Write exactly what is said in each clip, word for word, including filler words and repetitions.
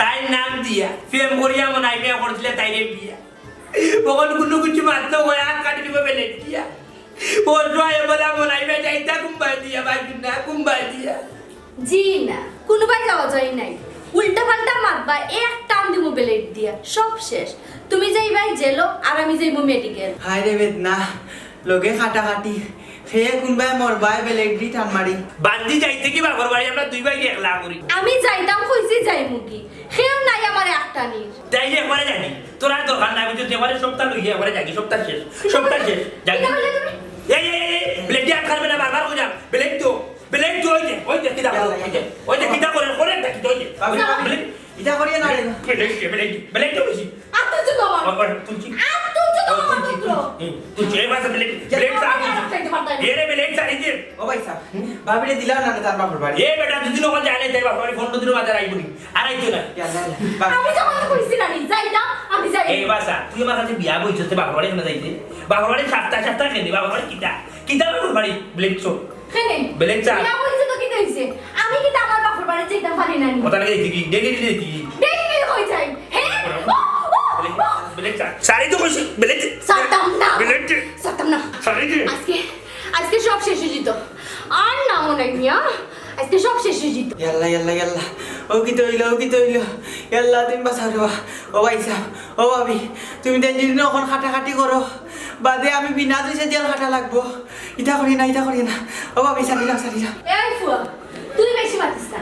তাইর নাম দিয়া প্রেম করিয়া মনাই মিয়া করছিলা তাইরে বিয়া। অখন কুনু কিছু মাতলে অয় আত কাটি দিবো বেলেট দিয়া। অয় বলা মনাই মিয়া যাইতা কুম্বাই দিয়া, বাকি না কুম্বাই দিয়া। জি না, কুনুবায় যাওয়া যায় নাই। উল্টা পাল্টা মাতবা, এক টান দিমু বেলেট দিয়া, সব শেষ। তুমি যাইবায় জেলো, আর আমি যাইমু মেডিকেল। হায় রে বেদনা, লগে কাটাকাটি, হে কুনবায় মরবায় বেলেট দি টান মারি। বান্দি যাইতে কি বাপর বাড়ি, আমরা দুই ভাই একলা করি। আমি যাইতাম কইছি যাইমু কি, হেও নাই আমার এক টানির। তাইলে একবারে যাবি, তোর আর দরকার নাই, বুঝছস? একবারে সপ্তাহ লইয়া একবারে যাবি, সপ্তাহ শেষ, সপ্তাহ শেষ, যাবি। কিতা কইলে তুমি? এই, এই, এই, এই, বেলেট দিয়া আত কাটবে না, বারবার কইলাম, বেলেট তো। বেলেট তো ওই যে, ওই যে কিতা করে, ওই যে, ওই যে কিতা করে, করে একটা কিতা ওই যে। ভাবি, ভাবি, বেলেট। ইটা করিও না রে। বেলেট, বেলেট, বেলেট তো বেশি। আত তুলছো তো আমার। ওই, ওই, তুলছি। আত তুলছো তো ওই, আমার তুলছি, পুত্র। তুলছি। হুম, তুলছি। এই মাসে বেলেট, বেলেট সারি দিছি। এরে বেলেট সারি দে। ও ভাই সাহেব, ভাবিরে দিলাম না তার বাপর বাড়ি। এ বেটা, দুদিন ওখানে যায় নাই, তার বাপর বাড়ি পনেরো দিনের মাঝে আইবো নি। আর আইতো না। ইয়া, না, না, ভাবি। আমি তো কথা কইছি না নি, যাই না, আমি যাই। এই বাসা, তুই আমার কাছে বিয়া বইছস, তে বাপর বাড়ি কেনে যাইতে? বাপর বাড়ি সাতটা, সাতটা কেনে? বাপর বাড়ি কিতা? কিতা বাপর বাড়ি? বেলেট চোখ। কেনে? বেলেট চা। বিয়া বইছে তো কিতা হইছে? আমি কিতা আমার বাপর বাড়ি যাইতাম পারি না নি? কথা লাগে কি? ডেলি ডেলি কি? ডেলি ডেলি কই যাই? হ্যাঁ? ও, ও, ও। বেলেট চা। শাড়ি তো কইছি, বেলেট। ছাড়তাম না। বেলেট। ছাড়তাম না। শাড়ি দে। আজকে, আজকে সব শেষ হয়ে যেত। আর না মনে হয় মিয়া, আজকে সব শেষ হয়ে যেত। ইয়াল্লা, ইয়াল্লা, ইয়াল্লা। ও কিতা অইলো, ও কিতা অইলো? ইয়াল্লা, তুমি বাঁচাও রে বা। ও ভাই সাহেব, ও ভাবি, তুমি তাইন যদি অখন কাটাকাটি করো, বাদে আমি বিনা দুষে জেল খাটা লাগবো। ইটা করি না, ইটা করি না। ও ভাবি, ছাড়ি না, ছাড়ি না। এই ফুয়া, তুই বেশি মাতিস না।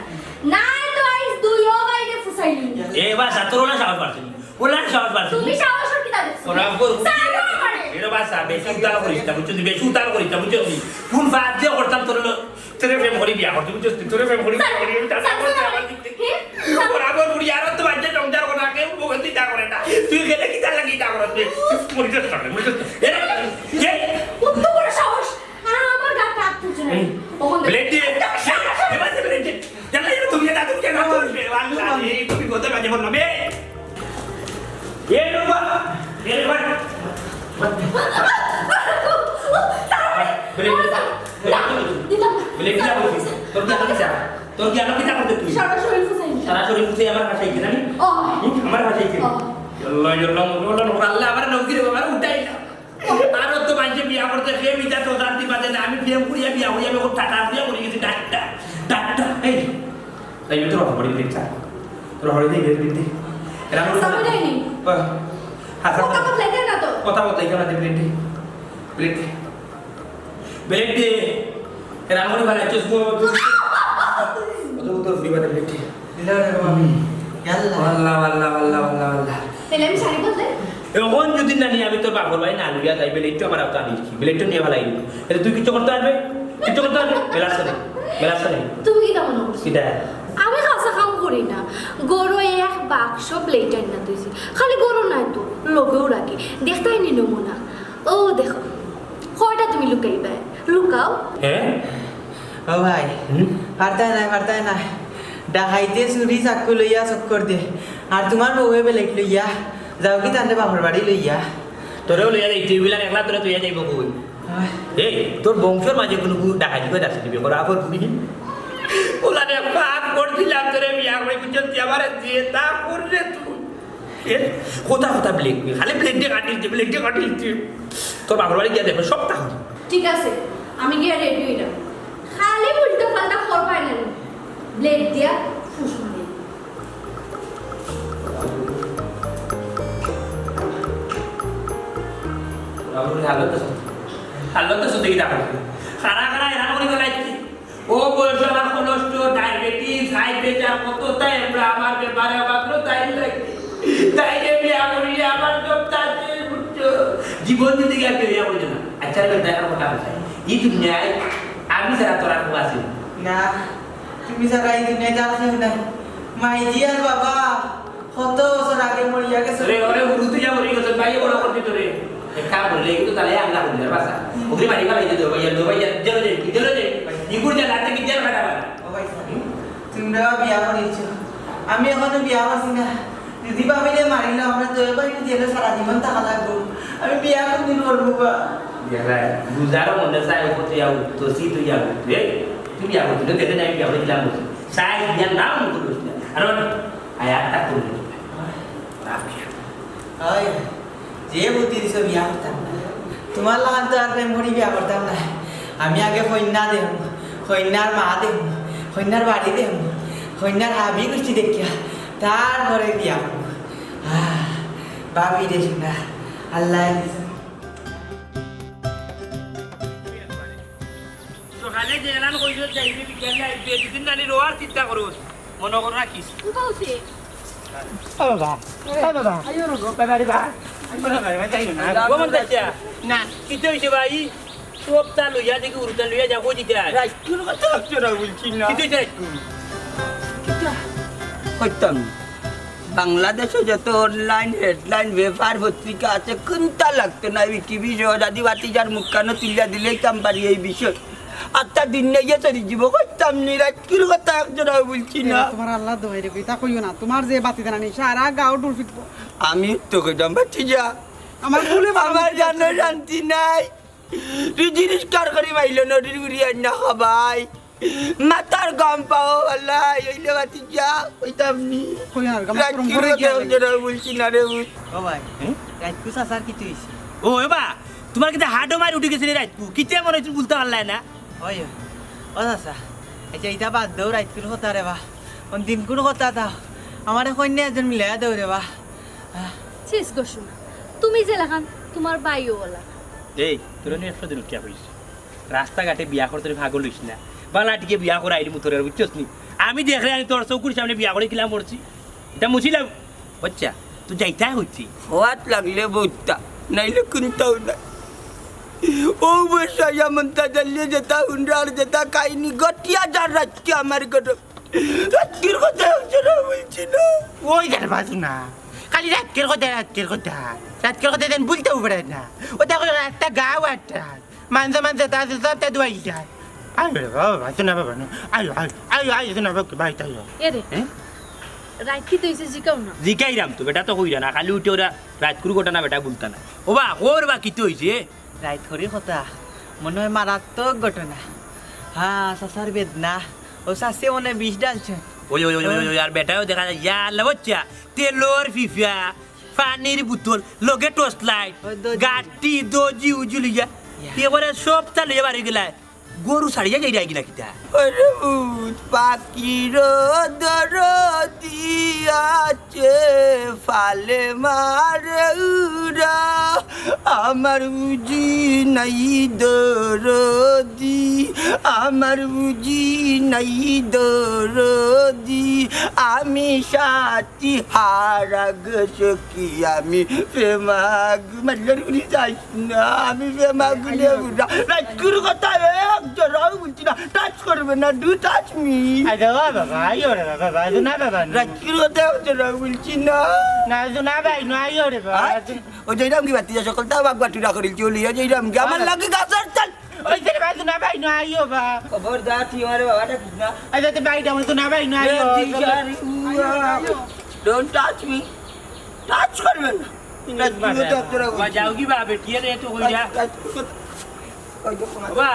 নাই তো আইস দুই ও বাইরে ফুসাইলি। এ বাসা, তোর ওলা সাহস বাড়ছে নি? ওলা সাহস বাড়ছে নি? তুমি সাহস কিতা দেখছো? ওরা বল। ছাড়ো আমারে। এরে বাসা, বেশি উতাল করিস না, বুঝছস নি? বেশি উতাল করিস না, বুঝছস নি? কোন বাদ দিয়ে করতাম তোর লো-, তোরে প্রেম করি বিয়া করতে, বুঝছস নি? তোরে প্রেম করি বিয়া করি, আমি টাকা করতে আমার দিক থেকে। হে? বরাবর বুড়ি, আর তো বাচ্চা সংসার করে না, কেউ মুখে চিন্তা করে না। তুই গেলে কি তার লাগে চিন্তা করস? তুই মরিস না, মরিস না। এরে, এ, কত বড় সাহস? আর আমার গায়ে হাত তুলছে না। হুম। ওখান থেকে ব্লেড দিয়ে। এবার ব্লেড দিয়ে। জানো, এবার তুমি এটা, তুমি কেন করবে? আল্লাহ, এই তুমি কোথায় বাজে বললাম? এ, এ বাবা, এ বাবা। ব্লেড। দিতাম না। ব্লেড দিয়ে বলছি। তোর কি আলো কিতা? তোর কি আলো কিতা করতে তুই? সারা শরীর ফুসাই। সারা শরীর ফুসাই আমার ভাষায় কিনা নি? ও। হুম, আমার ভাষায় কিনা? ও। আল্লাহ, আল্লাহ, আল্লাহ, আল্লাহ, আল্লাহ, আমার নবীর বাবার উঠাই না। আর তো মানষে বিয়া করতে সে বিয়া তো জানতে পারে না। আমি প্রেম করিয়া বিয়া করিয়া আমি খুব টাকা করিয়া করি গেছি ডাক্তার, ডাক্তার। এই, এই তো রহমরি দেখছা। তোর হরে দিয়ে গেলি দেখতে। এরা আমার সামনে নেই। বাহ। হাসান কথা বদলাই কেন না তো? কথা বদলাই কেন না? ব্লেড দে। ব্লেড দে। ব্লেড দে। এরা আমার ভালো চশমা। কত কত ফ্রি বাটে ব্লেড দে। দিলা রে বাবা। হুম। ইয়াল্লা। আল্লাহ, আল্লাহ, আল্লাহ, আল্লাহ, আল্লাহ। তাহলে আমি শাড়ি বদলাই? এখন যদি না নিয়ে আমি তোর বাপর বাড়ি না লইয়া যাই, ব্লেড তো আমার আওতা আনিস কি? ব্লেড তো নিয়ে ভালাই দিব। তাহলে তুই কিচ্ছু করতে পারবে? কিচ্ছু করতে পারবে? বেলাস করে। বেলাস করে। তুমি কিতা মনে করছো? কিতা? আমি খাসা কাম করি না। গরো এক বাক্স ব্লেড আইনা দিছি। খালি গরো নাই তো, লগেও রাখি। দেখতায় নি নমুনা। ও দেখো, কয়টা তুমি লুকাইবায়? লুকাও। হ্যাঁ? ও ভাই, হুম? পারতায় নায়, পারতায় নায়। ডাকাইতে চুরি চাকু লইয়া চক্কর দে। আর তোমার বউয়ে ব্লেড লইয়া, যাও কি তানরে বাপর বাড়ি লইয়া। তোরেও লইয়া যাইতে, ওইগুলা একলা তোরে তুইয়া যাইব কই? আহ। এই, তোর বংশর মাঝে কোনো গু-, ডাকাইত করে আছে দিবি, করা আপন তুমি। ওলা রে, পাপ করছিলাম তোরে বিয়া করে, কিছু তুই আমার যে তা করলে তুই। এ, কথা কথা ব্লেড নিয়ে, খালি ব্লেড দিয়ে কাটিলছে, ব্লেড দিয়ে কাটিলছে। তোর বাপর বাড়ি গিয়া দেখবে, সব তা হবে। ঠিক আছে, আমি গিয়া রেডি হইলাম। খালি উল্টা পাল্টা খবর পাই না, ব্লেড দিয়া ফুসুন দিয়ে। বাবুর হালত তো সত্যি। হালত তো সত্যি কিতা করে? খাড়া খাড়া এরা করে বেড়াইছে। ও বয়স আমার cholesterol, diabetes, high pressure, কত তাই আমরা আমার ব্যাপারে মাত্র তাই লাগে। তাই যে বিয়া করিলে আমার সব তাতে বুঝছো। জীবন যদি গিয়া বিয়া করি না। আচ্ছা, এবার দেখার কথা আছে। এই দুনিয়ায় আমি ছাড়া তোরা কেউ আছে না। তুমি ছাড়া এই দুনিয়াতে আর কেউ নাই। মাইজি আর বাবা কত বছর আগে মরিয়া গেছে। রে, ওরে, হুরু তুই যা মরি গেছে, ভাই, বড় করতে তোরে। এক কাম করলে, কিন্তু তাহলে আমরা হইলে বাসা। হুম। ওগুলি মারি ফালাই দে, দৌড়াইয়া, দৌড়াইয়া, জেলো যাই, জেলো যাই। নিপুর যা, রাতে কি জেল খাটা বানা। ও ভাই, হুম? তোমরা বিয়া করেছো। আমি এখনো বিয়া করছি না। যদি ভাবিলে মারিলে আমরা তো এবার জেলে সারা জীবন থাকা লাগবো। আমি বিয়া কোনদিন করবো বা? বিয়া নাই। বুঝারও মনে চায়, ও তো যাও, তো সি তো যাও। রে, তুই বিয়া করছিস, দেখে যাই, বিয়া করে দিলাম বলছি। সাই বিয়া নাও মুখ করছিস না। আর ওর একটা তুমি। রাখিয়া। অয়, যে বুদ্ধি দিছো বিয়া করতাম না। তুমার লাখান তো আর প্রেম করি বিয়া করতাম না। আমি আগে কইন্যা দেখমু, কইন্যার মা দেখমু, কইন্যার বাড়ি দেখমু, কইন্যার হাবি গুষ্টি দেখিয়া তারপরে বিয়া করমু। আহ, ভাবি রে সোনা, আল্লাহ। সকালে যে এলান কইছস যাইবে, বিকালে আইবে, দুদিন খালি রোয়ার চিন্তা করস, মনো কর রাখিস। ও বাবা, ও বাবা, বাবা রে বা। ও বাবা, যাইও না। ও মন চাচা। না। কিতা অইছে ভাই? সবতা লইয়া দেখি উরুতা লইয়া যা, কই দিতে আয়? রাইতকুর কথা একজরা বলছি না। কিতা অইছে রাইতকুর? কিতা? করতাম। বাংলাদেশো যত online headline paper পত্রিকা আছে, কুনতা লাগতো না, এই টিভি সহ দাদি বাতি যার মুখখানো তুলিয়া দিলেই কাম পারি এই বিষয়। আত্মা দিন নেই চলি জীব করতাম নি, রাইতকুর কথা একজরা বলছি না। এরে, তুমার আল্লার দোহাই রে, ইতা কইও না। তুমার যে বাতি দেনা নি, সারা গাঁও ডুল ফিটবো। আমি তো কইতাম, বাতি যা। আমার ভুলে আমার জানো শান্তি নাই। তুই জিনিস কার করি মাইল নদীর গুড়ি আর না খাবাই। মাথার গম পাও, আল্লাহ, এইলে বাতি যা, কইতাম নি। কই আর, আমার শরম রাইতকুর করে কথা গেল। একজরা বলছি না রে, বুঝ। ও ভাই, হুম? রাইতকু চাচার কিতা অইছে? ও, এ বা, তুমার কিতা হাড্ডি মারি উঠি গেছে রে রাইতকু? কিতা মনে অইছে বুলতা পারলায় না? ওই, ও চাচা, আচ্ছা, ইতা বাদ দেও, রাইতকুর কথা রে বা। অন দিনকুর কথা তা, আমারে কইন্যা একজন মিলাইয়া দেও রে বা। ছিস গো সোনা, তুমি যে লাখান, তুমার ভাইও অলা। এই, তোরে নি একশো দিন উঠিয়া কইছি। রাস্তাঘাটে বিয়া করতে পাগল অইস না। বালা টিকে বিয়া করাই দিমু তোরে, বুঝছস নি? আমি দেখরে আনি তোর চউখর সামনে বিয়া করি কিলা মরছি। ইতা মুছিলাম। আচ্ছা, তুই যাইতায় কইছি। হওয়াত লাগলে বউতা, নাইলে কুনতাও না। ও বসাইয়া মন্তা জানলে যেতা হুনরার যেতা কাহিনী ঘটিয়া যার রাইতকু আমার ঘটক। রাইতকুর কথা একজরা বলছি না। ওই যার বাজু না। খালি রাইতকুর কথা, রাইতকুর কথা। রাইতকুর কথা দেন বুলতেও পারে না। ও দেখো একটা গাঁও একটা। মানষে মানষে তা আছে, সবটা দুয়াই যায়। আয় রে বাবা, বাবা, সোনা বাবা, না। আয়, আয়, আয়, আয়, সোনা বাবা, ভাই, তাই হয়। এ রে, হ্যাঁ? রাইত কিতা অইছে জিকাও না। জিকাইরাম তো, বেটা তো কইরা না, খালি উঠে ওরা রাইতকুর ঘটনা বেটা বুলতা না। ও বা, ওর বা কিতা অইছে? রাইতকুর কথা, মনে হয় মারাত্মক ঘটনা। হ্যাঁ, চাচার বেদনা, ও চাচে মনে হয় বিষ ঢালছে। ওই, ওই, ওই, ওই, ওই, আর বেটাও দেখা যায়, ইয়া আল্লাহ, বাচ্চা, তেলর ফিফা, পানির বোতল, লগে টর্চ লাইট, ওই দর্জি। গাটি, দর্জি, উজু লইয়া। ইয়া। এবারে সবতা লইয়া বাড়ি গেলায়। গরু ছাড়িয়া যাইরায় গিলা কিতা? ওরে ভূত পাখির দরদি আছে, ফালে মারে উড়া। আমার বুঝি নাই দরদি, আমার বুঝি নাই দরদি, আমি সাত কি হারাগ সখী আমি প্রেমাগ, মাল্লার উড়ি যাইস না, আমি প্রেমাগুনে বুঝা। রাইতকুর কথা একজরাও বলছি না, touch করবে না, do touch me। আই বাবা, বাবা, আইও রে বাবা, বাবা, আইও না বাবা, না। রাইতকুর কথা একজরাও বলছি না। না, আইও না ভাই, না, আইও রে বাবা। আর ও যাইরাম কি বাতি যা সকল, তাও বাপ বাটুরা করিল, চলিয়া যাইরাম কি, আমার লাগে গাছর চাল। ওই যে ভাই, না ভাই, না আইও বা। খবরদার, তুই আমারে বাবা ডাকিস না। আচ্ছা, তো ভাই, ডাকো, তো না ভাই, না আইও। এ, দিশারি, উয়া। Don't touch me। Touch করবেন না। Touch করবেন না। বাবা, যাও কি বা, বেটিয়ে রে, তো হইয়া। Touch, touch, touch। ওই দেখো, বাবা,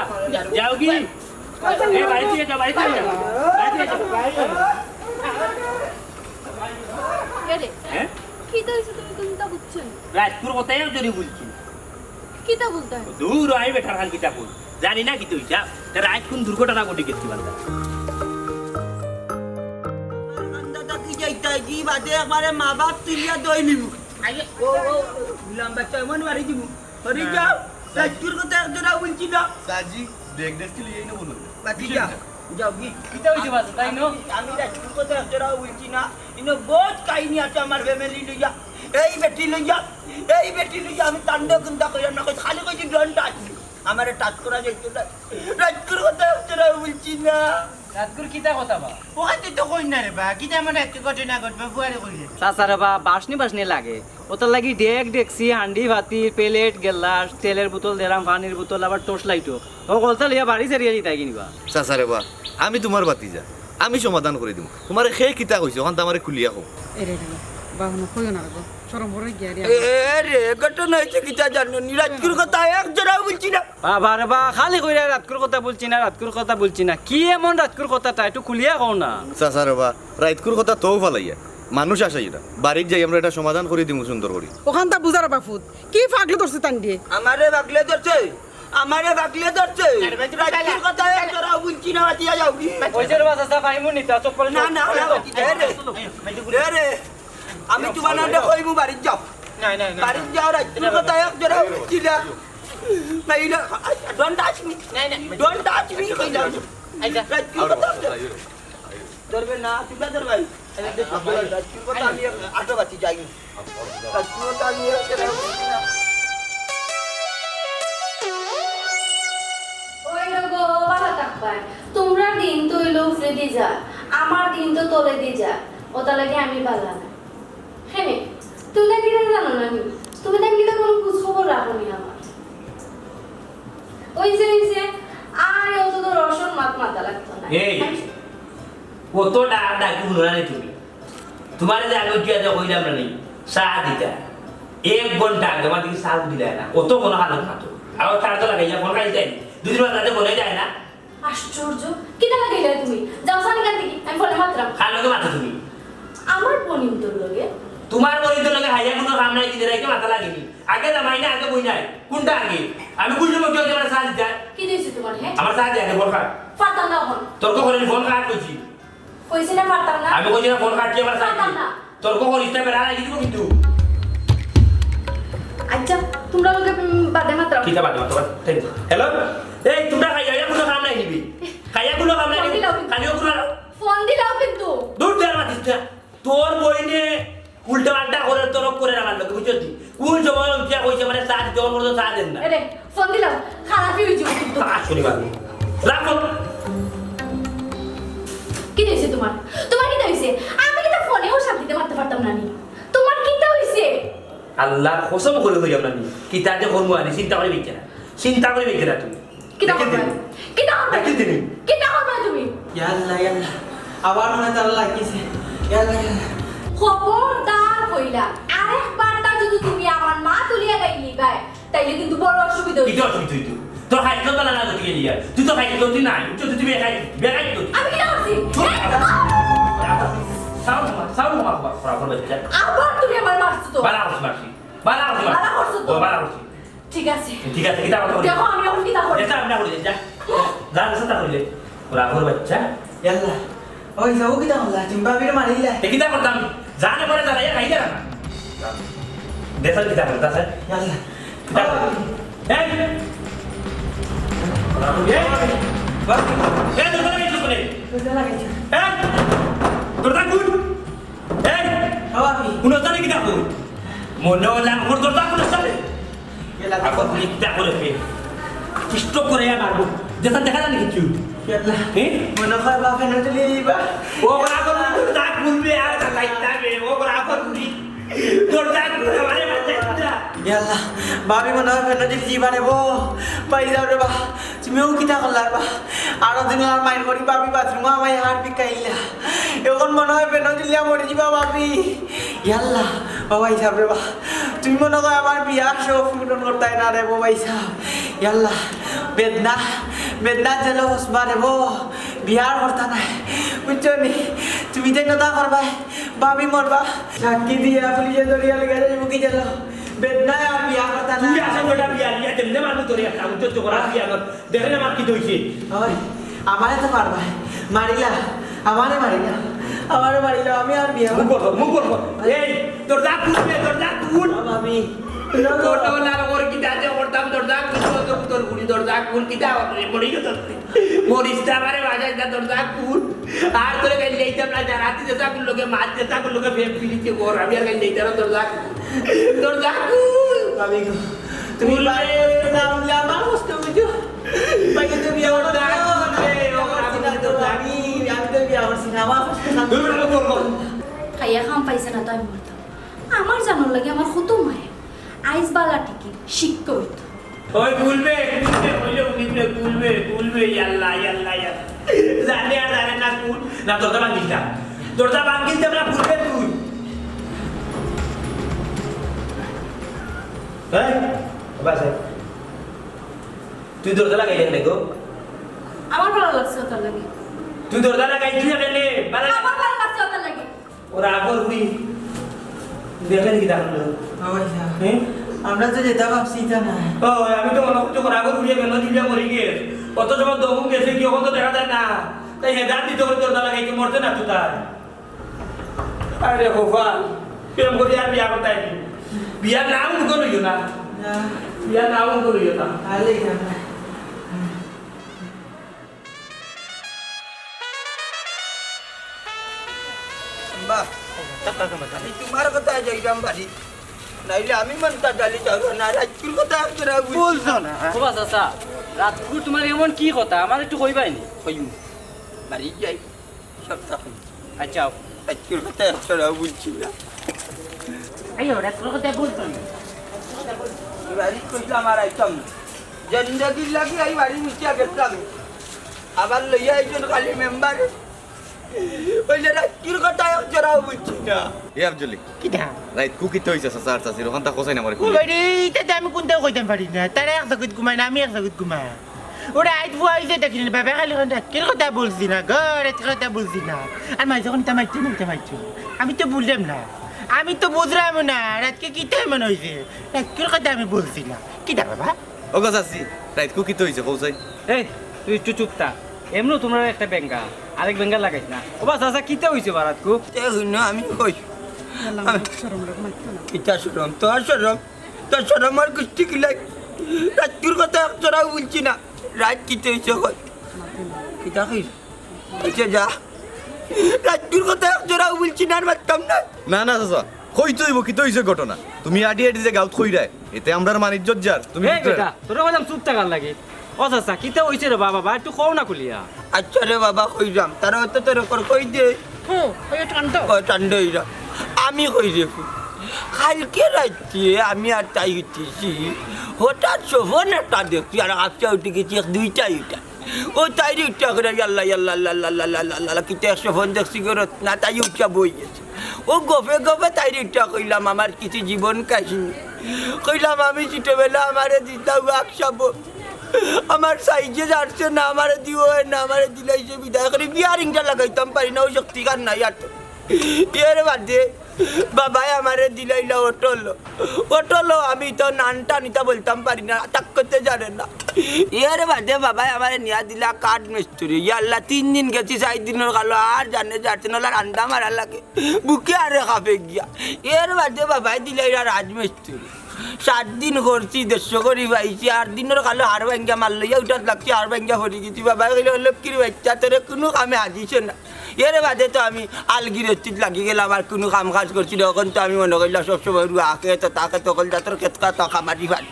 যাও কি? এ, বাড়ি থেকে যাও, বাড়ি থেকে যাও। বাড়ি থেকে যাও। এ রে, হ্যাঁ? কিতা অইছে তুমি কুনতা বুঝছো না? রাইতকুর কথাই একজরাও বলছি না। কিতা বুলতা? দূর, আমি বেটার খান কিতা কই? জানি না কিতা অইছে। তে রাইত কুন দুর্ঘটনা ঘটি গেছে বান্দা? দাদা, তুই যাইতাই কি বাদে একবারে মা বাপ তুলিয়া দই নিমু। আগে ও, ও, গুলাম বাচ্চা এমন মারি দিমু। হরি যাও, রাইতকুর কথা একজরাও বলছি না। সাজি, ব্রেক ড্রেস কি লিয়ে না বলো? বাকি যাও। যাও গি। কিতা অইছে বাসু, তাই না? আমি, আমি রাইতকুর কথা একজরাও বলছি না। ইনো বহুত কাহিনী আছে আমার family লইয়া। এই বেটি লইয়া, এই বেটি লইয়া আমি তাণ্ডব কুনতা কইয়া না কই, খালি কইছি don't touch me। আমারে touch করা যাইতো না। রাইতকুর কথা একজরাও বলছি না। রাইতকুর কিতা কথা বা? ও, তুই তো কই না রে বা। কিতা আমার রাইতকুর ঘটনা ঘটবা, ফুয়ারে কইলে। চাচা রে বা, বাসনি বাসনি লাগে। ওটার লাগি ডেক, ডেকচি, হান্ডি, ভাতি, প্লেট, গেলাস, তেলর বোতল দেরাম, পানির বোতল, আবার টর্চ লাইটও। ও গলতা লইয়া বাড়ি ছাড়িয়া যাইতায় কিনিবা। চাচা রে বা, আমি তুমার ভাতিজা, আমি সমাধান করি দিমু। তুমারে কে কিতা কইছে, অখানতা আমারে খুলিয়া কও। এ রে রে, বা হুনো, কইও না রে গো, শরম করে গিয়া রে। এ রে, ঘটনা অইছে কিতা জানো নি? রাইতকুর কথা একজরাও বলছি না। বাবা রে বা, খালি কইরা রাইতকুর কথা বলছি না, রাইতকুর কথা বলছি না। কি এমন রাইতকুর কথা তা একটু খুলিয়া কও না। চাচা রে বা, রাইতকুর কথা তো ফালাইয়া। মানুষ আছে এটা। বাড়িত যাই, আমরা এটা সমাধান করি দিমু সুন্দর করি। অখানতা বুঝার বাফুত। কি পাগলে ধরছে তানরে? আমারে পাগলে ধরছে? আমারে পাগলে ধরছে? আরে ভাই, তুমি রাইতকুর চালা। কথা এক জোড়াও বুঝছি না, মাতিয়া যাও কি? ওই যে রে বাস, আচ্ছা, ফাইমু নিতা, চপ্পল না, না, না, না, এ রে, এ রে, আমি তোমার নামটা কইমু, বাড়িত যাও। না, না, না, না। বাড়িত যাও, রাইতকুর কথা এক জোড়াও বুঝছি না। না, এই না, don't touch me। না, না। Don't touch me, কইলাম। আচ্ছা। রাইতকুর কথা ধরবে না, তোমরা ধরবাই। আরে, দেখো, রাইতকুর কথা আমি আটো বাতি যাই। রাইতকুর কথা আমি আর কেন বুঝছি না। ওই লোগো, বালা থাকবায়। তোমরা দিন তো অইলো উপরে দি যা, আমার দিন তো তলে দি যা। ওটা লাগে আমি বালা না। হ্যাঁ, তুমি তাই কিতা জানো না নি? তুমি তাই কিতা কোনো খোঁজ খবর রাখো নি আমার? ওই যে, ওই যে, আরে অত তো রসর মাত মাতা লাগতো না। এই, আমি অত ডাক ডাকি হুনো না নি তুমি? তোমারে যে আমি উঠিয়া যে কইলাম না নি, চা দিতা। এক ঘন্টা আগে আমার দিকে চা দিলে না। অত কোনো হালত মাতো। আর তার তো লাগাইয়া ফোন খাই যায়। দুদিন বাদে ফোনে যায় না। আশ্চর্য, কিতা লাগাইলা তুমি? যাও সানি কান থেকে, আমি ফোনে মাতরাম। কার লগে মাতো তুমি? আমার বনিন্তর লগে। তোমার বনিন্তর লগে হাইয়া কোনো কাম নাই, দিনে রাইতে মাতা লাগেনি। আগে জামাই না, আগে বইন নাই, কোনটা আগে? আমি বুঝলাম কেউ আমার চা দিতে। কি দিয়েছে তোমার, হ্যাঁ? আমার চা দিয়ে আগে ফোন কাট। পারতাম না এখন। তর্ক করে ফোন কাট করছি। কইছি না পারতাম না। আমি কইছি না ফোন কাট কি আমার চা পারতাম দিয়ে? না। তর্ক করিস না, বেড়া লাগি দিব কিন্তু। আচ্ছা, তোমরা লগে, উম, বাদে মাতরাম। কিতা বাদে মাতরাম? হ্যালো? এই, তোমরা খাইয়া, খাইয়া কোনো কাম নাই নিবি। খাইয়া কোনো কাম নাই ফোন নিবি। দিলাও কিন্তু। খালিও কোনো ফোন দিলাও কিন্তু। দূর দে, আর মাতিস না। তোর বইনে উল্টা পাল্টা করে তর্ক করে আমার লগে, বুঝছস নি? কোন সময় উঠিয়া কইছে মানে চা দিতে, অখন পর্যন্ত চা দেন না। এরে, ফোন দিলাও, খারাপই হইছে কিন্তু। আর শুনি বাদ। রাখো। কি হইছে তোমার? তোমার কিতা হইছে? আমি কিতা ফোনেও শান্তিতে মারতে পারতাম না নি? তোমার কিতা হইছে? আল্লাহর কসম করে কইলাম না নি। কিতা যে করবো আমি চিন্তা করে বেঁচে না। চিন্তা করে বেঁচে না তুমি। কিতা দেখি করবা? দিন। কিতা করবা? দেখি দিন। কিতা করবা তুমি? ইয়া আল্লাহ, ইয়া আল্লাহ। আবার মনে হয় তারা লাগিয়েছে। ইয়া আল্লাহ, ইয়া আল্লাহ। খবরদার কইলা, আরেকবার তা যদি তুমি আমার মা তুলিয়া গাইলি ভাই, তাইলে কিন্তু বড় অসুবিধা হইতো। কিতা অসুবিধা হইতো? তোর খাইতে তো না না গতি গেলি আর। তুই তো খাইতে গতি নাই। তুই তো তুমি খাই, বেড়াই তো। আমি কিতা করছি? চুপ। হ্যাঁ? সাউন্ড কমা, সাউন্ড কমা, কমা, কমা, কমা, বাচ্চা। আবার তুমি আমার মারছো তো। বালা করছি, মারছি। বালা করছি, মারছি। বালা করছো তো। ও, বালা করছি। ঠিক আছে। ঠিক আছে, কিতা করতে বলি? দেখো, আমি এখন কিতা করি? এটা আমি না করি, যা। যা, যা, তা করিলে। ওরা আমার বাচ্চা। ইয়াল্লা। ওই যাও, কিতা করলা? তুমি ভাবিরে মারিলা। এ, কিতা করতাম? জানে পরে দাঁড়াইয়া খাইলে না। দেশাল কিতা করতা, স্যার? ইয়াল্লা। কিতা করতা? এই! এই! এই, দরজা লাগাইছো কেনে? দরজা লাগাইছো। এই! দরজা খুল। এই! বাবা, আমি। কোন জানে কিতা কই? মনে হইলে আমার দরজা খুলে চলে। গেলা। এখন তুমি কিতা করে ফের? স্ট্রোক করে আর মারবো। যেটা দেখা যায় না কিছু। ইয়াল্লা। এ? মনে হয় বাপে নজরে এইবা। ও বাবা, দরজা খুলবে আর লাইট যাবে। ও বাবা, দরজা খুলে আমারে বাঁচাই দিলা। ইয়াল্লা, ভাবি মনে হয় ফেনো দিল জীবা নেবো। পাই যাও রে বা, তুমিও কিতা করলা বা? আরো দিন আর মাইর করি ভাবি বাথরুমে আমায় হার বিকাইলা। এখন মনে হয় ফেনো দিলিয়া মরে যিবা ভাবি। ইয়াল্লা, বাবা হিসাব রে বা, তুমি মনে হয় আমার বিয়ার শখ পূরণ করতায় না রে বাবা হিসাব। ইয়াল্লা, বেদনা, বেদনা জেলো হসবা রে বো, বিয়ার করতা নাই। বুঝছো নি? তুমি যে কথা করবায়, ভাবি মরবা। সাক্ষী দিয়া পুলিশে ধরিয়া লইয়া যাইবো কি জেলো। বেদনায় আর বিয়া করতা না। তুই আসলে ওটা বিয়া নিয়ে যেমনে মানুষ ধরে একটা উচ্চ করা বিয়া কর। দেখেন আমার কি দইছে। ওই, আমারে তো মারবা। মারিলা। আমারে মারিলা। আমারে মারিলা। আমি আর বিয়া মুখ বন্ধ, মুখ বন্ধ। এই, দরজা খুলবে, দরজা খুল। আমি। দরজা না, ওর কি দাঁতে করতাম, দরজা খুল, তোর, তোর বুড়ি দরজা খুল, কি দাও, মরি গেছে। মরিস না, আমারে বাজাই দা, দরজা খুল। আর তোরে গাইল যাইতাম না, যা রাতি যে চাকুর লোকে, মাছ যে চাকুর লোকে, ফের ফিরিতে কর, আমি আর গাইল যাইতাম না, দরজা খুল। দরজা খুল। আমি গো, তুমি খুল। বাইরে নামলে আমার কষ্ট বুঝো। বাইরে তো বিয়া করতে দরজা খুল, রে, ও আমার আমি, আমি তো বিয়া করছি না, আমার কষ্ট না। দূর, দূর, দূর, দূর। খাইয়া খাম পাইছে না তো আমি মরতাম। আমার জানোর লাগে আমার কত মায়া। আইজ বালা টিকিট শিক্ষা হইতো। ওই খুলবে, খুলবে, কইলে উনিবে, খুলবে, খুলবে, ইয়াল্লা, ইয়াল্লা, ইয়াল্লা। জানে আর জানে না খুল, না দরজা ভাঙিস না। দরজা ভাঙিস না, খুলবে তুই। এই, বাবা সাহেব। তুই দরজা লাগাইলে কেনে গো? আমার ভালা লাগছে ওটার লাগি। তুই দরজা লাগাইলি না কেনে? বালা আমার ভালা লাগছে ওটার লাগি। রাগর হুই দেখেন কি দেখলো? আমরা যে যেটা ভাবছি তা না। ও, আমি তো মনে করছি রাগর হুইয়ে বেলা দিলে মরি গেছে। কত সময় দমু গেছে কি, অখন তো দেখা যায় না। তাই হেদার দিতে করে দরকার লাগে, কি মরতে না তো তাই। আরে খোফা, প্রেম করি আর বিয়া করতে আইনি। বিয়ার নাম মুখে লইও না। না। বিয়ার নাম মুখে লইও না। আলে না। আব্বা, আমি তোমার কথা যাইতাম বাড়ি, নাইলে আমি মনটা জালি যাবো না, রাজকুর কথা একজোড়া বুঝছি। বলছো না? ও বা চাচা, রাজকুর তোমার এমন কি কথা, আমার একটু কইবাই নি? কইমু। বাড়ি যাই, সব তখন। আচ্ছা। রাজকুর কথা একজোড়া বুঝছি না। আইও, রাজকুর কথা বলছো না। বাড়ি কইলাম আর আইতাম না। জিন্দেগির লাগি এই বাড়ি মিশিয়া গেছিলাম। আবার লইয়া একজন খালি মেম্বার। ওই যে রাজকুর কথা একজোড়াও বুঝছি না। এ আফজলি। কিতা? রাইত কু কিতা হইছে চাচা আর চাচির? ওখানটা কোথায় না আমার ও বাইরে, ইটা তো আমি কোনটাও কইতাম পারি না। তারা এক জাগাত ঘুমায় না, আমি এক জাগাত ঘুমাই। ওরা আইত বুয়া হইছে দেখি না, বাবা খালি এখন রাজকুর কথা বলছি না, গো, রাজকুর কথা বলছি না। আর মাই যখন ইটা মাইছে না, ইটা মাইছে। আমি তো বুঝলাম না। আমি তো বুঝলাম না, রাজকে কিতা মনে হইছে? রাজকুর কথা আমি বলছি না। কিতা বাবা? ও গো চাচি, রাইত কু কিতা হইছে, কও চাই? এই, তুই একটু চুপ থাক। এমনও তোমরা একটা বেঙ্গা, আরেক বেঙ্গা লাগাইস না। ও বা চাচা, কিতা হইছে বা রাইত কু? এ হুনো, আমি কই। আমি কিতা শরম? তোর শরম? তোর শরম আর গুষ্টি কিলাই? রাজকুর কথা একজোড়াও বুঝছি না। রাইত কিতা হইছে কই? কিতা কই? আচ্ছা, যা। রাজকুর কথা একজোড়াও বুঝছি না, আর মারতাম না। না, না, চাচা, কইতে হইব, কিতা হইছে ঘটনা? তুমি আডি আডি যে গাউত কইরায়, এতে আমরার মান ইজ্জত যার। তুমি এই ভিতরে বেটা, তোরে কইলাম চুপ থাকার লাগি। ও চাচা, কিতা হইছে রে বাবা, বা একটু কও না খুলিয়া। আচ্ছা রে বাবা, কইরাম, তারা অত তোরে কর কই দে। হুম, ওই ঠান্ডা। ও ঠান্ডা হইরা। আমি কই রে, কালকে রাইতে আমি আর তাই উঠেছি, হঠাৎ স্বপন একটা দেখছি, আর আজকে উঠে গেছি এক দুইটাই উঠা। ও তাইরে উঠা করে, "ইয়াল্লা, ইয়াল্লা, আল্লাহ, আল্লাহ, আল্লাহ, আল্লাহ, আল্লাহ, কিতা এক স্বপন দেখছি গো রত্না?" তাই উঠা বই গেছে। ও গফে গফে তাইরে উঠা কইলাম, "আমার কিছু জীবন কাহিনী।" কইলাম, "আমি ছোটবেলা আমারে দিতাম এক স্বপন। আমার সাইজে যাচ্ছে না, আমারে দিও না, আমারে দিলাইছে বিদায় করে। বিয়ারিংটা লাগাইতাম পারি না, ওই শক্তি কার নাই আর তো।" এর বাদে বাবায় আমারে দিলাইলা অটো লো। অটো লো, আমি তো নানটা নিতা বলতাম পারি না, তাক করতে জানে না। এর বাদে বাবায় আমারে নিয়া দিলা কাঠ মিস্ত্রি। ইয়াল্লা, তিন দিন গেছি, চাইর দিনর কালো আর জানে যাচ্ছে না, রান্দা মারা লাগে। বুকে আরে খাপে গিয়া। এর বাদে বাবায় দিলাইলা রাজমিস্ত্রি। সাত দিন করছি, দেড়শো করি পাইছি। আট দিনর কালো হাড় ভাঙ্গা মার লইয়া উঠাত লাগছি, হাড় ভাঙ্গা পড়ি গেছি। বাবায় কইলা, "ও লক্ষ্মীর বাচ্চা, তোরে কুনু কামে আজিছে না।" এর বাদে তো আমি আলগিরস্তিত লাগি গেলাম, আর কুনু কাম কাজ করছি না। অখন তো আমি মনে করিলাম সবসময় রুয়া খেত, তা খেত, অকল জাতর খেত খাত, খামারি ভাত।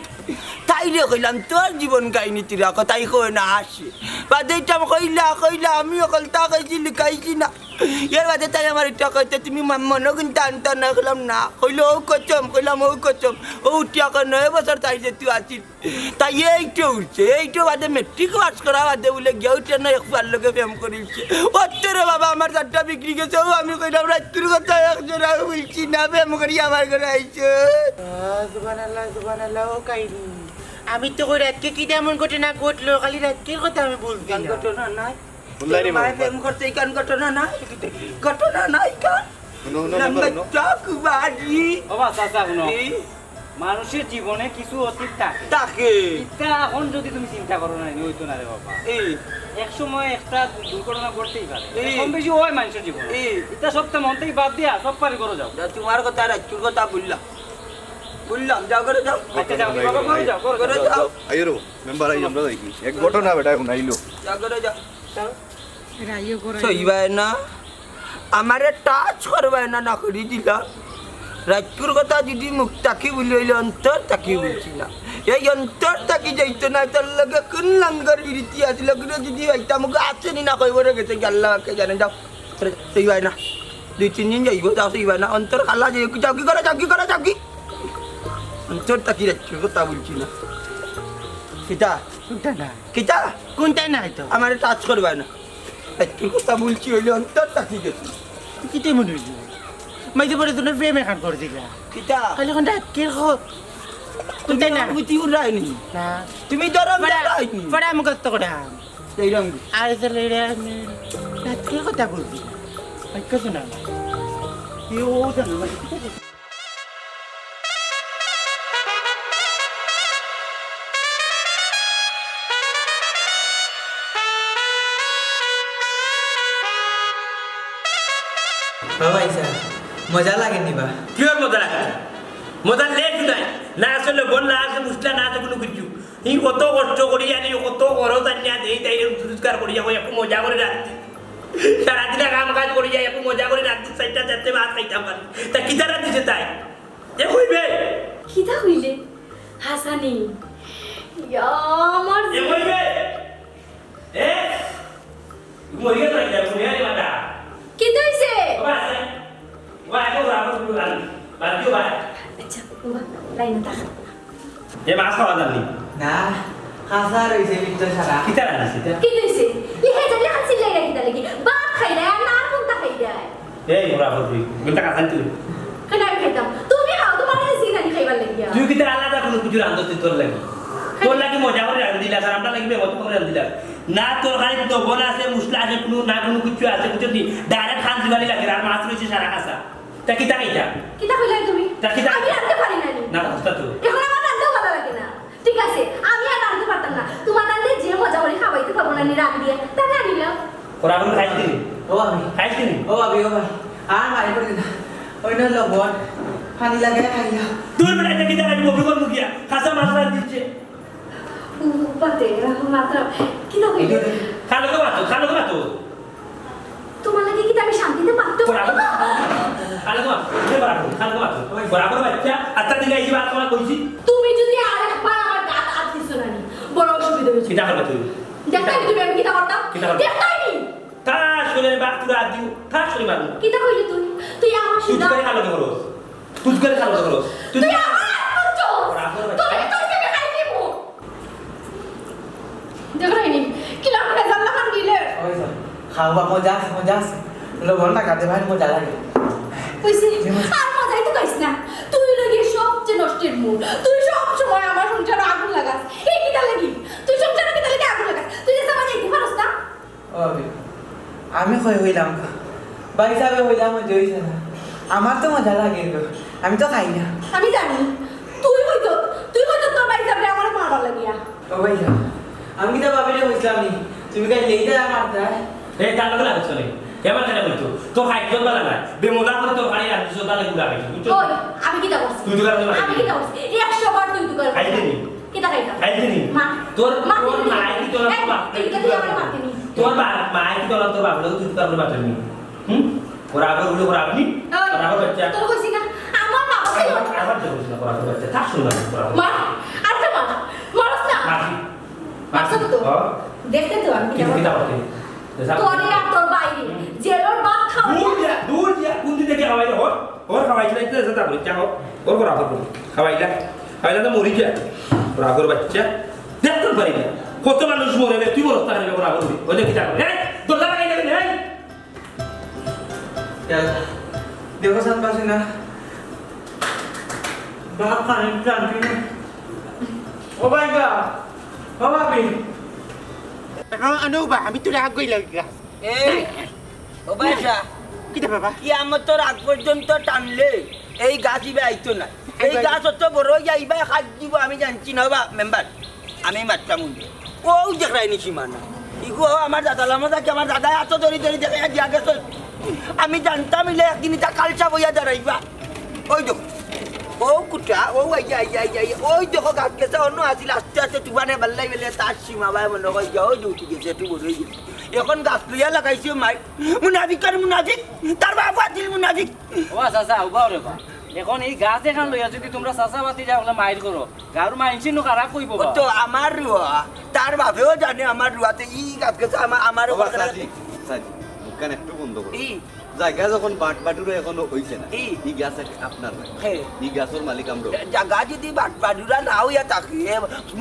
তাইরে কইলাম, "তোর জীবন কাহিনী তুই রাখো।" তাই কয় না, আসে। বাদে ইটা কইলা, কইলা, আমি অকল তা কইছি, লুকাইছি না। এর বাদে তাই আমার ইটা কইতে, "তুমি মা-, মনো কিন্তু আনতা না?" কইলাম, "না।" কইলো, "ও কচম।" কইলাম, "ও কচম।" ও উঠিয়া কয়, "নয় বছর তাই যে তুই আছিস।" তাই এইটো উঠছে, এইটো বাদে মেট্রিক পাস করা বাদে বুলে গিয়া উঠে না এক ফুয়ার লগে প্রেম করিলছে। অত্তরে বাবা আমার চারটা বিক্রি গেছে, ও আমি কইলাম রাজকুর কথা এক জোড়া বলছি না, প্রেম করি আমার ঘরে আইছে। আহ, সুবহানাল্লাহ, সুবহানাল্লাহ, ও কাহিনী। আমি তো কই রাজকে কি এমন ঘটনা ঘটলো, খালি রাজকের কথা আমি বলছি না। ঘটনা নাই। বললাই রে তোর মায়ে বাবা। প্রেম করতে ইখান ঘটনা নাই? ঘটনা নাই ইখান? হুনো, হুনো, লম্বা হুনো। চক বাড়ি। ও বা, চাচা, হুনো। এই? মানুষের জীবনে কিছু অতীত থাকে। থাকে। ইটা এখন যদি তুমি চিন্তা করো না, হইতো না রে বাবা। এই? এক সময় একটা দু-, দুর্ঘটনা ঘটতেই পারে। এই? কম বেশি হয় মানুষের জীবনে। এই? ইটা সবটা মন থেকে বাদ দিয়া সব পারি করে যাও। যা, তোমার কথা আর একটুর কথা বললাম। বললাম, যাও করে যাও। আচ্ছা, যাও, বাবা, ঘরে যাও, ঘরে যাও। যাও, যাও। আইও রে, মেম্বার আইও, আমরা দেখি। এক ঘটনা বেটা এখন আইলো। যাও করে যাও। যাও। এরা আইও করে। সইবায় না, আমারে টাচ করবায় না, না করি দিলাম। রাজকুর কথা যদি মুখ তাকি বলি হইলে অন্তর তাকি বলছি না। এই অন্তর তাকি যাইতো না, তোর লগে কোন লাঙ্গর বিরতি আছিল, লগে যদি হইতাম, ওকে আছে নি না কইব রে গেছে, আল্লাহ কে জানে। যাও, সইবায় না। দুই তিন দিন যাইব, যাও, সইবায় না। অন্তর খালা যাই, যাও কি করে, যাও কি করে, যাও কি? অন্তর তাকি রাজকুর কথা বলছি না। কিতা? কোনটা না? কিতা? কোনটা না হয়তো? আমারে টাচ করবায় না। একটু কথা বলছি হইলে অন্তর তাকি গেছে। কিতে মনে হইল? মাইতে পরে তোর প্রেম এখান করে দিলা। কিতা? খালি কোনটা কে খো? কোনটা না? তুমি উড়ায়নি। না। তুমি ধরো পড়া, উড়ায়নি। পড়া মুখস্থ করা। এই রঙ। আর তাহলে এটা আমি রাজকে কথা বলছি। বাক্য শোনা। কেউ জানে না। ও ভাই সাহেব, মজা লাগেনি বা? কিওর মজা লাগে? মজা লেখ নাই। না আছে লবণ, না আছে মশলা, না আছে কুনু কিচ্ছু। ই কত কষ্ট করি আনি, কত খরচ আনিয়া দেই, তাইরে রোজগার করিয়া কই, একটু মজা করি রান্ধি। সারাদিন কাম কাজ করিয়া একটু মজা করি রান্ধি, চাইরটা চাইরটা ভাত খাইতাম পারি। তা কিতা রান্ধিছে তাই? এ কইবে? কিতা কইলে? হাসানি। ইয়া, আমার এ কইবে? এ? মরিয়া তো এটা, মরিয়া রে মাথা। কিতা হইছে? বাবা আছে। বাবা, এখন রাখো, তুমি রাখো। বাদ দিও, বাবা। আচ্ছা, বাবা, লাইনে থাক। এ মাছ খাওয়া যাননি? না, কাঁচা রইছে, ভিতরে সারা। কিতা রান্ধিছে এটা? কিতা হইছে? ই হে জানি হাত চিল্লাই রাখি তাহলে কি? ভাত খাই না, আর না আর কোনটা খাই যায়? এই, ওরা বলবি, কোনটা কাঁচা তুই? কেন আমি খাইতাম? তুমি খাও, তোমার কাছে সিঙ্গানি খাইবার লাগিয়া। তুই কিতা আলাদা কুনু কিছু রান্ধছ তুই তোর লাগি? তোর লাগি মজা করি রান্ধিলা, আর আমরা লাগি বেমত করি রান্ধিলা। না, তরকারিত লবণ আছে, মশলা আছে, কুনু না কুনু কিছু আছে, বুঝছস নি? Direct খান দিবানি লাগে, আর মাছ রইছে সারা কাঁচা। তা কিতা খাইতা? কিতা কইলায় তুমি? তা কিতা? আমি রান্ধতে পারি না নি। না, বুঝতা তো। এখন আমার রান্ধতেও ভালা লাগে না। ঠিক আছে, আমি আর রান্ধতে পারতাম না। তোমার রান্ধে যে মজা করি খাওয়াইতে পারবো না নি রান্ধিয়া, তা না নিলাম। ওরা এখন খাইতে নি? ও আমি। খাইতে নি? ও ভাবি, ও ভাই। আর মারি করে না। ওই না লবণ, পানি লাগাই খাইয়া। দূর বেটা, এটা কিতা খাইবি? বমি করবো গিয়া। কাঁচা মাছ রান্ধিছে। ও, বাদে, মাথা, কিতা কইলে? খালো তো মাতো, খালো তো মাতো। তোমার লাগি কিতা আমি শান্তিতে মারতে পারবো না? খালো তো মাতো, বরাবর, খালো তো মাতো। বরাবর বাচ্চা, আত্তা দিলে এই যে বাত তোমার কইছি। তুমি যদি আর একবার আমার গাত আত দিছো না নি, বড় অসুবিধা হইছে। কিতা করবে তুই? দেখতাই নি তুমি আমি কিতা করতাম? কিতা করবে? দেখতাই নি। তা শুনে বাপ তুরা দিও, তা শুনে মারবো। কিতা কইলে তুই? তুই আমার তুই সুজা। করে খালো তো করো। তুই করে খালো তো করো। তুই তুই আমার আত ধরছস। বরাবর বাচ্চা। তোরে তো আমি খাই নিমু। দেখরায়নি, কিলা ভেজাল লাখান দিলে। ওই তো, খাও বা মজা আছে, মজা আছে। লবণ না খাতে ভাই মজা লাগে। কইছি, আর মজাই তো কইস না। তুই লগে সবচেয়ে নষ্টের মূল। তুই সব সময় আমার সংসারে আগুন লাগাস। এই কিতা লাগি? তুই সংসারে কিতা লাগি আগুন লাগাস? তুই যে জামাই যাইতে পারস না? ও ভাবি, আমি কই হইলাম কা? ভাই সাহেবে হইলাম, ওই যে হইছে না। আমার তো মজা লাগে গো। আমি তো খাই না। আমি জানি। তুই হয়তো, তুই হয়তো তোর ভাই সাহেবরে আমার মারবার লাগিয়া। ও ভাই সাহেব, আমি কিতা ভাবিরে কইছিলাম নি? তুমি কাল লেইতে আমার তাই? এ, তার লগে লাগে চলে। এবার কেন বলতো? তোর হাইট জল বালা না। বেমজা করে তোর বাড়ি আর দুশো তালে গুড়া খাইছো, বুঝছো? ওই, আমি কিতা করছি? তুই তো কারণে আমি কিতা করছি? এই একশো বার তুই তো কারণে। খাইতে নি? কিতা খাইতাম? খাইতে নি? মা। তোর, মা, তোর তুই মা কি তোর এই, বাপ? তুই তো তুই আমার মাকে নি। তোর বাপ, মা কি তোর, তোর বাপ লোক তুই তোর বাপ নি? হুম? ওরা আগে উঠে ওরা আপনি? ওই, ওরা আগে বাচ্চা। তোর কইছি না, আমার বাবা ছিল। আবার তো কইছি না, ওরা আগে বাচ্চা। থাক শুনলাম, ওরা আগে মা, আচ্ছা মা, মারস না। মারছি। মারছ তো? হ্যাঁ। দেখতে তো আমি কিন্তু কিতা করতে? তোরে আর তোর বাইরে, জেলর ভাত খাওয়া। দূর যা, দূর যা, কোন দিন থেকে খাওয়াইলে হর? ওর খাওয়াইতে লাগতে আছে, তারপরে চা হোক, ওর করা হোক, খাওয়াইলা, খাওয়াইলা তো মরি যায়। রাগর বাচ্চা, দেখতে পারি না। কত মানুষ মরে রে, তুই বলস তাহলে রাগর মরি। ওই যে কিতা করে, এই, দরজা লাগাই দেবে, এই। ইয়াল্লা, দেখো সাত পাশে না। বাপ খান, একটু আনবি না। ও ভাই গা, ও ভাবি। এখন আনো বা, আমি তো রাগ কই লাগি গা। এই, ও ভাই সাহেব, কিতা বাবা? কিয়ামতর আগ পর্যন্ত টানলে এই গাছ ইবা আইতো না। এই আইবা। গাছ অত বড় অইয়া ইবা খাই দিব, আমি জানছি না বা মেম্বার। আমি মারতাম উনি। ও দেখরায়নি সীমানা। ইগো আমার দাদা লামা থাকি আমার দাদায় এত ধরি ধরি দেখে দিয়া গেছে। আমি জানতাম ইলে একদিন ইটা কালসা বইয়া দাঁড়াইবা। ওই দেখো। ও কুটা, ও আইয়া, আইয়া, আইয়া, আইয়া। ওই দেখো গাছ গেছে অন্য আছিল, আস্তে আস্তে তুফানে বাল্লাই বেলে তার সীমা বায় মনে হয় গিয়া, ওই যে উঠি গেছে, একটু বড় হয়ে গেছে। এখন গাছ লইয়া লাগাইছে মাই। মুনাফিক আর মুনাফিক, তার বাপ আছিল মুনাফিক। ও চাচা, উবাও রে বা। এখন এই গাছ এখান লইয়া যদি তোমরা চাচা বাতি যাও, বলে মাইর করো, গাঁর মাইনষে নু খারাপ কইবো ও বা। তো আমার রুয়া, তার বাপেও জানে আমার রুয়াতে ই গাছ গেছে আমার, আমার ও বা উপর খারাপ। চাচি, চাচি, মুখখান একটু বন্ধ করো। ই। জায়গা যখন বাট বাটুরা এখনো হইছে না, ই। ই গাছ এক-, আপনার না। হে। ই গাছর মালিক আমরা। জায়গা যদি বাট বাটুরা না হইয়া থাকে,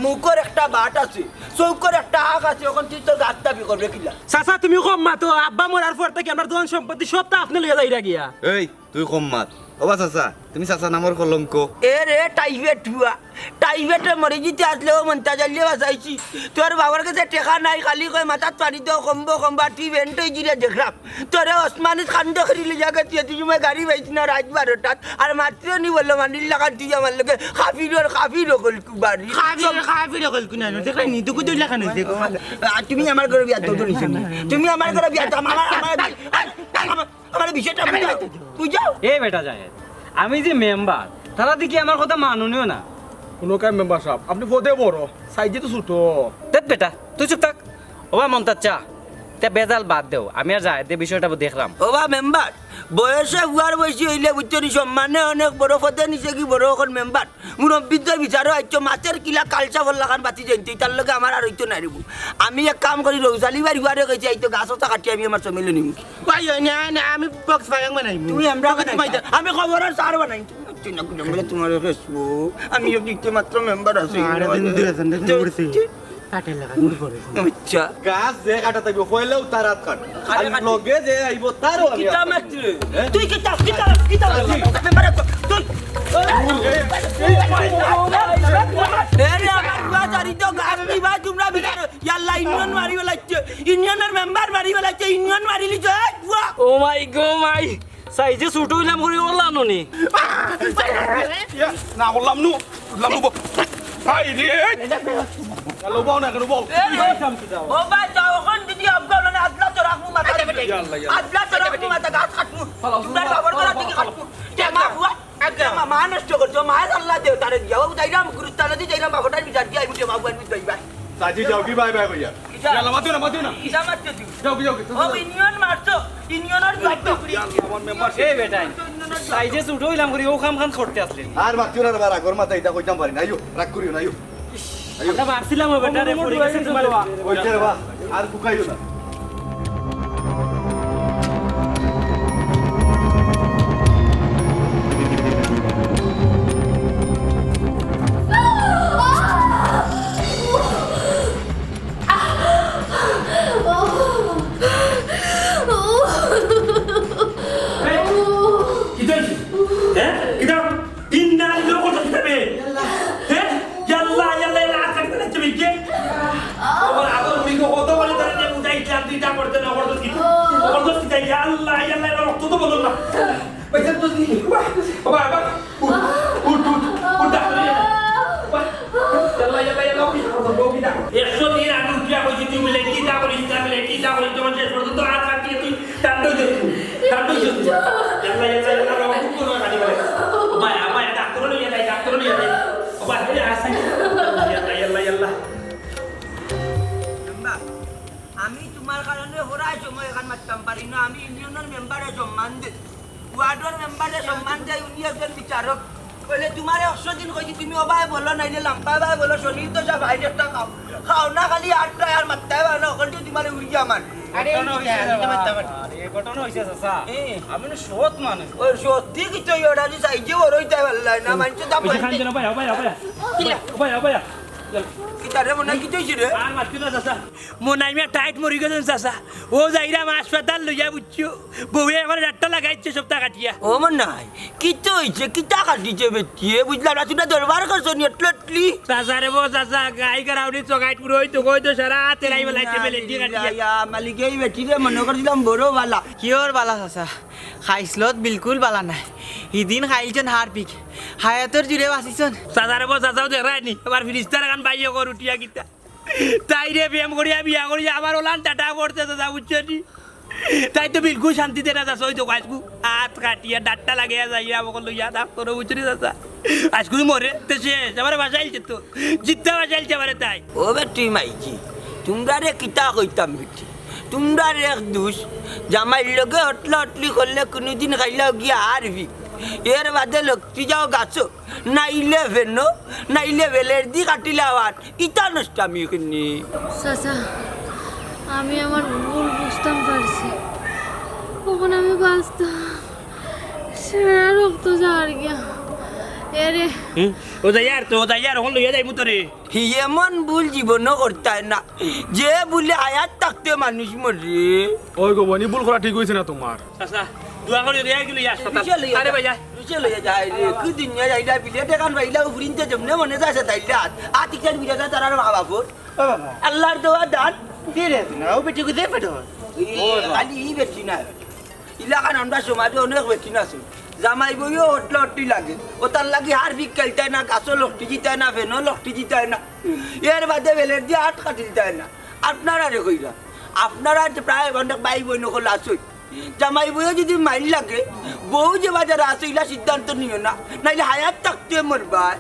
মুখর একটা বাট আছে, চৌকর একটা আখ আছে, এখন তুই তোর গাছ দাবি করবে কিলা? চাচা, তুমি কম মাতো, আব্বা মরার পর থাকি আমরার ধন সম্পত্তি সব তো আপনে লইয়া যাইরা গিয়া। এই, তুই কম মাত। ওবা চাচা, তুমি চাচা নামর কলঙ্ক। এ রে, টাইফয়েড ফুয়া, টাইফয়েডে মরি যিতে আছলে ও মন্তাজ আলীয়ে বাঁচাইছি। তোর বাবার গেছে টেকা নাই, খালি কয় মাথাত পানি দেও, কমবো, কমবো, আর তুই বেন্ট অইগিরে দেখরাম। তোরে ওসমানীত কান্দো করি লইয়া গেছি, এত সময় গাড়ি পাইছি না, রাইত বারোটাত। আর মাত্র নি বললো, মানির লাখান তুই আমার লগে কাফিরর কাফির অকল কুবারি। কাফির, কাফির অকল কুনানো, দেখলে নি, দুগু দুই লাখান অইছে। আর তুমি আমার ঘরো বিয়া দেও তো নিছো নি? তুমি আমার ঘরো বিয়া দেও, আমার, আমার, আমার, আমার, আমার বিষয়টা বুঝাও, বুঝাও। এ বেটা জায়েদ, আমি যে মেম্বার, তারা দেখি আমার কথা মাননীয় না। কোনো কাম মেম্বার সাব, আপনি পদে বড়, সাইজে তো ছোট। দেখ বেটা, তুই চুপ থাক। ওবা মন্তাজ চা, তে বেজাল বাদ দেও, আমি আর জায়েদে বিষয়টা দেখরাম। ওবা মেম্বার, বয়সে ফুয়ার বয়সী অইলে বুঝছো নি, সম্মানে অনেক বড় পদে নিছে কি বড় অখন মেম্বার। মুরব্বিত্বর বিচারো আইতো মাছের কিলা কালসা ফল লাখান বাতি যাইতে, তার লগে আমার আর অইতো না রেবু। আমি এক কাম করি, রৌজালি বাড়ি ফুয়ারে কইছি, আইতো গাছ ওটা কাটি আমি আমার সমিলে নিমু। ভাই, ওই না, না, আমি বক্স ফাগাং বানাইমু। তুমি আমরা বক্স বানাইতা। আমি খবর আর সার বানাই। তুমি হচ্ছে না, কুলাম বলে তোমার Facebook। আমি এক নিত্য মাত্র মেম্বার আছি। আরে দিন দুই হাজার দিন তো উঠছি। কাটের লাগা, দূর করে। আচ্ছা। গাছ যে কাটা থাকবে, পয়লাও তার হাত কাট। আরে আর কাটি। লগে যে আইব, তারও আমি কিতা হাত মাত্র? কাটি। হ্যাঁ? তুই কিতা, কিতা, কিতা? মেম্বার তো, তুই। এই, এই, এই, এ রে, আমার বাজারি তো গাছ নিবা, তোমরা বিচারো। ইয়াল্লা, ইউনিয়ন মারি বেলাইছে, ইউনিয়নর মেম্বার মারি বেলাইছে, ইউনিয়ন মারি লিছে, এই বুয়া। ও মাই গো মাই, সাইজে ছোট অইলাম করি ওলা ননি। ইয়া, না করলাম নু, করলাম নু, বউ। ভাই রে, এই। হ্যালো, বউ না কেন, বউ? এই, ও ভাই, যাও, অখন যদি আবগা হলো না, আদলা তো রাখমু মাথা। ইয়া আল্লাহ, ইয়া আল্লাহ। আদলা তো রাখমু মাথা, গাছ কাটমু। তোমরা খবর করা দেখি কাটমু। কে মা বুয়া? আগে মা, মা নষ্ট করছো, মা আল্লাহ দেও তারে দিয়া। ও যাইরাম গুরুস্থানে দি যাইরাম, বাপটার বিচার দিয়া আইমু, মা বুয়া বিচার দিয়া। সাজি যাও কি বাই বাই কইয়া? কিসা? ইয়াল্লা, মাতিও না, মাতিও না। কিসা মাতিও তুই? যাও কি, যাও কি? ও ইউনিয়ন মারছো, ইউনিয়নর জব্দ করি। ইয়াল্লা, আমার মেম্বার। এ বেটাই, সাইজে ছোট অইলাম করি, ও কাম খান করতে আসলে। আর মাতিও না রে বা, রাগর মাথায় ইতা কইতাম পারি না। আইও, রাগ করিও না, আইও। আমরা ভাবছিলাম ও বেটা রে, পড়ে গেছে তোমার। ওই রে বা, আর কুকাইও না। কিতা অইছে? হ্যাঁ? কিতা? ইন্না লিল্লাহি ওয়া ইন্না ইলাইহি রাজিউন। হ্যাঁ? ইয়াল্লা, ইয়াল্লা, ইয়াল্লা, আজকে কিতা অইছে বিকে? ওর আগর মুড়ি কত করে তারা যে বুঝাইছিলাম, তুই যা করতে না করতে কি? করতে কি চাই? ইয়াল্লা, ইয়াল্লা, ইয়াল্লা, রক্ত তো বলুন না। পয়সা তো দিই। বাবা, বাবা, উঠ, উঠ, উঠ, উঠ, ডাক্তার নিয়ে যা। বাবা, ইয়াল্লা, ইয়াল্লা, ইয়াল্লা, অফিস করো, অফিস করো। একশো দিন আমি উঠিয়া কইছি, তুই বলে, কিতা করিস না বলে, কিতা করিস, তখন শেষ পর্যন্ত আর কাটিয়ে তুই কাণ্ড হইছিস তুই, কাণ্ড হইছিস তুই। ইয়াল্লা, ইয়াল্লা, ইয়াল্লা, বাবা, খুব কোনো কাটি বলে। বাবা, বাবা, ডাক্তার নিয়ে যাই, ডাক্তার নিয়ে যাই। বাবা, এই আসি। ইয়াল্লা, ইয়াল্লা, ইয়াল্লা। আম্মা, আমি তোমার কারণে হরাই সময় এখান মারতাম পারি না, আমি ইউনিয়নের মেম্বারে সম্মান দিই। ওয়ার্ডর মেম্বারে সম্মান দেয়, উনি একজন বিচারক। কইলে তোমারে একশো দিন কইছি, তুমি ওবায় বলো, নাইলে লাম্বা বায় বলো, শনির তো সব বাইরে একটা খাও। খাও না খালি আটটা আর মাত্তায় বায় না, ওখান থেকে তোমারে উড়িয়া মার। আরে, ঘটনা অইছে আমি তো মারতাম পারি। আরে, ঘটনা অইছে চাচা। এ। আমি না সৎ মানুষ। ওই সত্যি কিছু ওরা যে সাইজে ওর ওইটাই ভালো লাগে না, মানছে তা ওই যে বলতে। খান যেন ভাই, ভাই, ভাই। কিলা? ভাই, ভাই। কিতা রে, মনে হয় কিছু হইছে রে? আর মারছি না চাচা। মনে হয় মিয়া টাইট মরি গেছেন চাচা। ও যাইরাম হাসপাতাল লইয়া বুঝছো। বউয়ে আমার ডাক্তার লাগাইছে সপ্তাহ কাটিয়া। ও মনে হয়। কিতা হইছে? কিতা কাটিছে বেটিয়ে? বুঝলাম না, তোমরা দরবার করছো নি, এটলো এটলি? চাচা রে বো, চাচা, গাই গারাউনি চগাইট পুরো হইতো, কই তো সারা তেলাই বেলাইছে, বেলেন্ডি কাটিয়া। ইয়া, মালিক, এই বেটি রে মনে করছিলাম বড় বালা। কিওর বালা চাচা? খাইছলত বিলকুল বালা নাই। হিদিন খাইলছন হার পিক। হায়াতর জুরে বাঁচিছন। চাচা রে বো, চাচাও দেখ রায়নি। আবার ফিরিস্তার খান বাইয়ে কর উঠিয়া কিতা। তাইরে প্রেম করিয়া বিয়া করিয়া আমার ওলান টাটা পড়ছে চাচা, বুঝছো নি? তাই তো বিলকুল শান্তি দেয় না চাচা, ওই তো আজকু হাত কাটিয়া ডাক্তার লাগাইয়া যাইয়া আমাকে লইয়া ডাক্তারও বুঝছো নি চাচা? আজকু মরে তো শেষ, আমার বাসায় আইছে তো, জিদ্দা বাসায় আইছে আমারে তাই। ও বেটি মাইজি, তোমরা রে কিতা কইতাম বেটি? তোমরা রে এক দুষ, জামাইর লগে হটলা হটলি করলে কোনোদিন খাইলাও গিয়া হারবি। এর বাদে লক্ষ্মী যাও গাছো, নাইলে ফেনো, নাইলে বেলের দি কাটিলে আবার ইতা নষ্ট আমি কিনি। চাচা, আমি আমার ভুল বুঝতাম পারছি। কখন আমি বাঁচতাম, সারা রক্ত যাওয়ার গিয়া। এরে। হুম? ও যাইয়ার তো, ও যাইয়ার, ওখান লইয়া যাইমু তোরে। হি এমন ভুল জীবনও করতায় না, যে ভুলে হায়াত থাকতে মানুষ মরে। ওই গো বনি, ভুল করা ঠিক হইছে না তোমার। চাচা, দোয়া করি রে গেলি হাসপাতাল। বিশাল হইয়া আরে যা। ভাই যা। বিশাল হইয়া যায় রে। কি দুনিয়া যাইলা, বিলেট এখান পাইলা, উফরিনতে যেমনে মনে যায় সে তাইলা। আত ইখান বিরাটা তারার মা বাপর। ও বাবা। আল্লাহর দেওয়া দান। ফিরে না, ও বেটি কোথায় পেটো? এই ও বাবা। খালি ই বেটি না। ইলাখান আমরা সমাজে অনেক বেটি না আছে। জামাই বইও হটলা হটলি লাগে। ও তার লাগি হার ভিক খেলতায় না, গাছও লকটি জিতায় না, ফেনও লকটি জিতায় না। এর বাদে বেলের দিয়ে আট কাটি দিতায় না। আপনারা রে কইরা। আপনারা যে প্রায় অনেক ভাই বইন হকল আছইন। জামাই বইও যদি মাইল লাগে, বউ যে বাজারে আছে, ইলা সিদ্ধান্ত নিও না। নাইলে হায়াত থাকতে মরবায়।